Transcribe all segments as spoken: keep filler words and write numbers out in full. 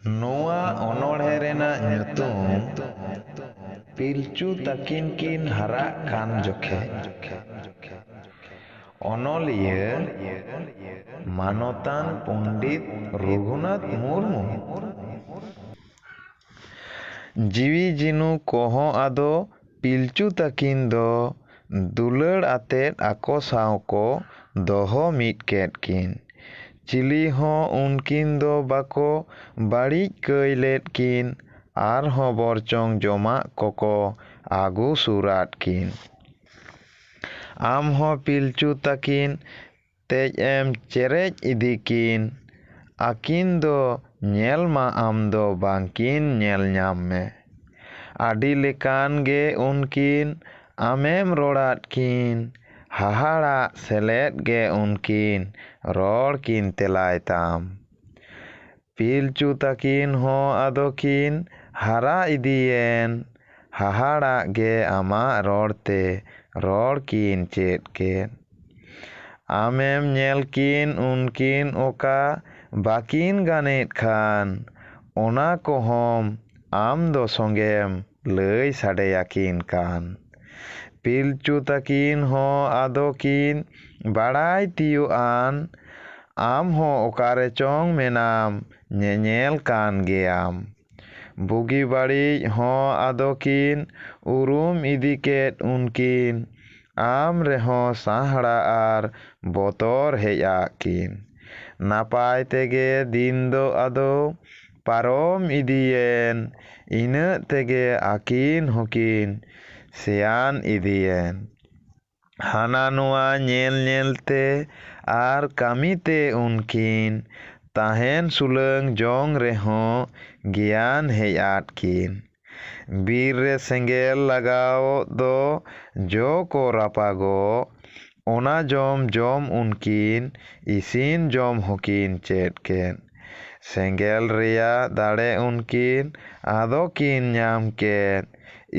ᱱᱚᱣᱟ ᱚᱱᱚᱬᱦᱮ ᱨᱮᱱᱟᱜ ᱧᱩᱛᱩᱢ ᱯᱤᱞᱪᱩ ᱛᱟᱹᱠᱤᱱ ᱠᱤᱱ ᱦᱟᱨᱟᱜ ᱠᱟᱱ ᱡᱚᱠᱷᱮᱡ᱾ ᱚᱱᱚᱞᱤᱭᱟᱹ ᱢᱟᱱᱚᱛᱟᱱ ᱯᱚᱱᱰᱤᱛ ᱨᱚᱜᱷᱩᱱᱟᱛᱷ ᱢᱩᱨᱢᱩ᱾ ᱡᱤᱣᱤ ᱡᱤᱱᱩ ᱠᱚᱦᱚᱸ ᱟᱫᱚ ᱯᱤᱞᱪᱩ ᱛᱟᱹᱠᱤᱱ ᱫᱚ ᱫᱩᱞᱟᱹᱲ ᱟᱛᱮᱫ ᱟᱠᱚ ᱥᱟᱶ ᱠᱚ ᱫᱚᱦᱚ ᱢᱤᱫ ᱠᱮᱫ ᱠᱤᱱ᱾ ᱪᱤᱞᱤ ᱦᱚᱸ ᱩᱱᱠᱤᱱ ᱫᱚ ᱵᱟᱠᱚ ᱵᱟᱹᱲᱤᱡ ᱠᱟᱹᱭ ᱞᱮᱫ ᱠᱤᱱ, ᱟᱨᱦᱚᱸ ᱵᱚᱨᱪᱚᱝ ᱡᱚᱢᱟᱜ ᱠᱚᱠᱚ ᱟᱹᱜᱩ ᱥᱩᱨᱟᱫ ᱠᱤᱱ᱾ ᱟᱢ ᱦᱚᱸ ᱯᱤᱞᱪᱩ ᱛᱟᱹᱠᱤᱱ ᱛᱮᱡ ᱮᱢ ᱪᱮᱨᱮᱡ ᱤᱫᱤ ᱠᱤᱱ᱾ ᱟᱹᱠᱤᱱ ᱫᱚ ᱧᱮᱞ ᱢᱟ ᱟᱢ ᱫᱚ ᱵᱟᱝᱠᱤᱱ ᱧᱮᱞ ᱧᱟᱢ ᱢᱮ᱾ ᱟᱹᱰᱤ ᱞᱮᱠᱟᱱ ᱜᱮ ᱩᱱᱠᱤᱱ ᱟᱢᱮᱢ ᱨᱚᱲᱟᱫ ᱠᱤᱱ, ᱦᱟᱦᱟᱲᱟᱜ ᱥᱮᱞᱮᱫ ᱜᱮ ᱩᱱᱠᱤᱱ ᱨᱚᱲ ᱠᱤᱱ ᱛᱮᱞᱟᱭ ᱛᱟᱢ᱾ ᱯᱤᱞᱪᱩ ᱛᱟᱹᱠᱤᱱ ᱦᱚᱸ ᱟᱫᱚ ᱠᱤᱱ ᱦᱟᱨᱟ ᱤᱫᱤᱭᱮᱱ, ᱦᱟᱦᱟᱲᱟᱜ ᱜᱮ ᱟᱢᱟᱜ ᱨᱚᱲ ᱛᱮ ᱨᱚᱲ ᱠᱤᱱ ᱪᱮᱫ ᱠᱮᱫ᱾ ᱟᱢᱮᱢ ᱧᱮᱞ ᱠᱤᱱ ᱩᱱᱠᱤᱱ ᱚᱠᱟ ᱵᱟᱹᱠᱤᱱ ᱜᱟᱱᱮᱫ ᱠᱷᱟᱱ, ᱚᱱᱟ ᱠᱚᱦᱚᱸᱢ ᱟᱢ ᱫᱚ ᱥᱚᱸᱜᱮᱢ ᱞᱟᱹᱭ ᱥᱟᱰᱮᱭᱟᱠᱤᱱ ᱠᱟᱱ᱾ ᱯᱤᱞᱪᱩ ᱛᱟᱹᱠᱤᱱ ᱦᱚᱸ ᱟᱫᱚ ᱠᱤᱱ ᱵᱟᱲᱟᱭ ᱛᱤᱭᱳᱜ ᱟᱱ, ᱟᱢ ᱦᱚᱸ ᱚᱠᱟᱨᱮ ᱪᱚᱝ ᱢᱮᱱᱟᱢ, ᱧᱮᱧᱮᱞ ᱠᱟᱱ ᱜᱮᱭᱟᱢ᱾ ᱵᱩᱜᱤ ᱵᱟᱹᱲᱤᱡ ᱦᱚᱸ ᱟᱫᱚ ᱠᱤᱱ ᱩᱨᱩᱢ ᱤᱫᱤ ᱠᱮᱫ ᱩᱱᱠᱤᱱ, ᱟᱢ ᱨᱮᱦᱚᱸ ᱥᱟᱦᱲᱟ ᱟᱨ ᱵᱚᱛᱚᱨ ᱦᱮᱡ ᱟᱫ ᱠᱤᱱ᱾ ᱱᱟᱯᱟᱭ ᱛᱮᱜᱮ ᱫᱤᱱ ᱫᱚ ᱟᱫᱚ ᱯᱟᱨᱚᱢ ᱤᱫᱤᱭᱮᱱ, ᱤᱱᱟᱹᱜ ᱛᱮᱜᱮ ᱟᱹᱠᱤᱱ ᱦᱚᱸᱠᱤᱱ ᱥᱮᱭᱟᱱ ᱤᱫᱤᱭᱮᱱ᱾ ᱦᱟᱱᱟ ᱱᱚᱣᱟ ᱧᱮᱞ ᱧᱮᱞ ᱛᱮ ᱟᱨ ᱠᱟᱹᱢᱤ ᱛᱮ ᱩᱱᱠᱤᱱ ᱛᱟᱦᱮᱱ ᱥᱩᱞᱟᱹᱝ ᱡᱚᱝ ᱨᱮᱦᱚᱸ ᱜᱮᱭᱟᱱ ᱦᱮᱡ ᱟᱫ ᱠᱤᱱ᱾ ᱵᱤᱨ ᱨᱮ ᱥᱮᱸᱜᱮᱞ ᱞᱟᱜᱟᱣ ᱫᱚ ᱡᱚ ᱠᱚ ᱨᱟᱯᱟᱜᱚᱜ, ᱚᱱᱟ ᱡᱚᱢ ᱡᱚᱢ ᱩᱱᱠᱤᱱ ᱤᱥᱤᱱ ᱡᱚᱢ ᱦᱚᱸᱠᱤᱱ ᱪᱮᱫ ᱠᱮᱫ᱾ ᱥᱮᱸᱜᱮᱞ ᱨᱮᱭᱟᱜ ᱫᱟᱲᱮ ᱩᱱᱠᱤᱱ ᱟᱫᱚ ᱠᱤᱱ ᱧᱟᱢ ᱠᱮᱫ᱾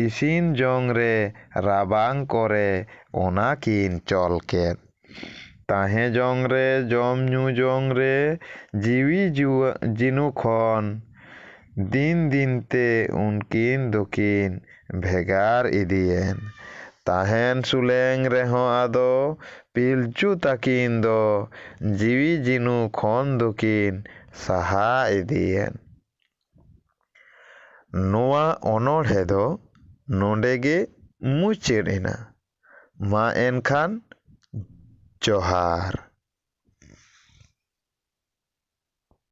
ᱤᱥᱤᱱ ᱡᱚᱝ ᱨᱮ ᱨᱟᱵᱟᱝ ᱠᱚᱨᱮ ᱚᱱᱟ ᱠᱤᱱ ᱪᱚᱞ ᱠᱮᱫ᱾ ᱛᱟᱦᱮᱸ ᱡᱚᱝ ᱨᱮ, ᱡᱚᱢ ᱧᱩ ᱡᱚᱝ ᱨᱮ, ᱡᱤᱣᱤ ᱡᱩᱣᱟᱹ-, ᱡᱤᱱᱩ ᱠᱷᱚᱱ ᱫᱤᱱ ᱫᱤᱱ ᱛᱮ ᱩᱱᱠᱤᱱ ᱫᱚᱠᱤᱱ ᱵᱷᱮᱜᱟᱨ ᱤᱫᱤᱭᱮᱱ ᱛᱟᱦᱮᱱ᱾ ᱥᱩᱞᱮᱝ ᱨᱮᱦᱚᱸ ᱟᱫᱚ ᱯᱤᱞᱪᱩ ᱛᱟᱹᱠᱤᱱ ᱫᱚ ᱡᱤᱣᱤ ᱡᱤᱱᱩ ᱠᱷᱚᱱ ᱫᱚᱠᱤᱱ ᱥᱟᱦᱟ ᱤᱫᱤᱭᱮᱱ᱾ ᱱᱚᱣᱟ ᱚᱱᱚᱬᱦᱮ ᱫᱚ ᱱᱚᱰᱮ ᱜᱮ ᱢᱩᱪᱟᱹᱫ ᱮᱱᱟ᱾ ᱢᱟ ᱮᱱᱠᱷᱟᱱ ᱡᱚᱦᱟᱨ᱾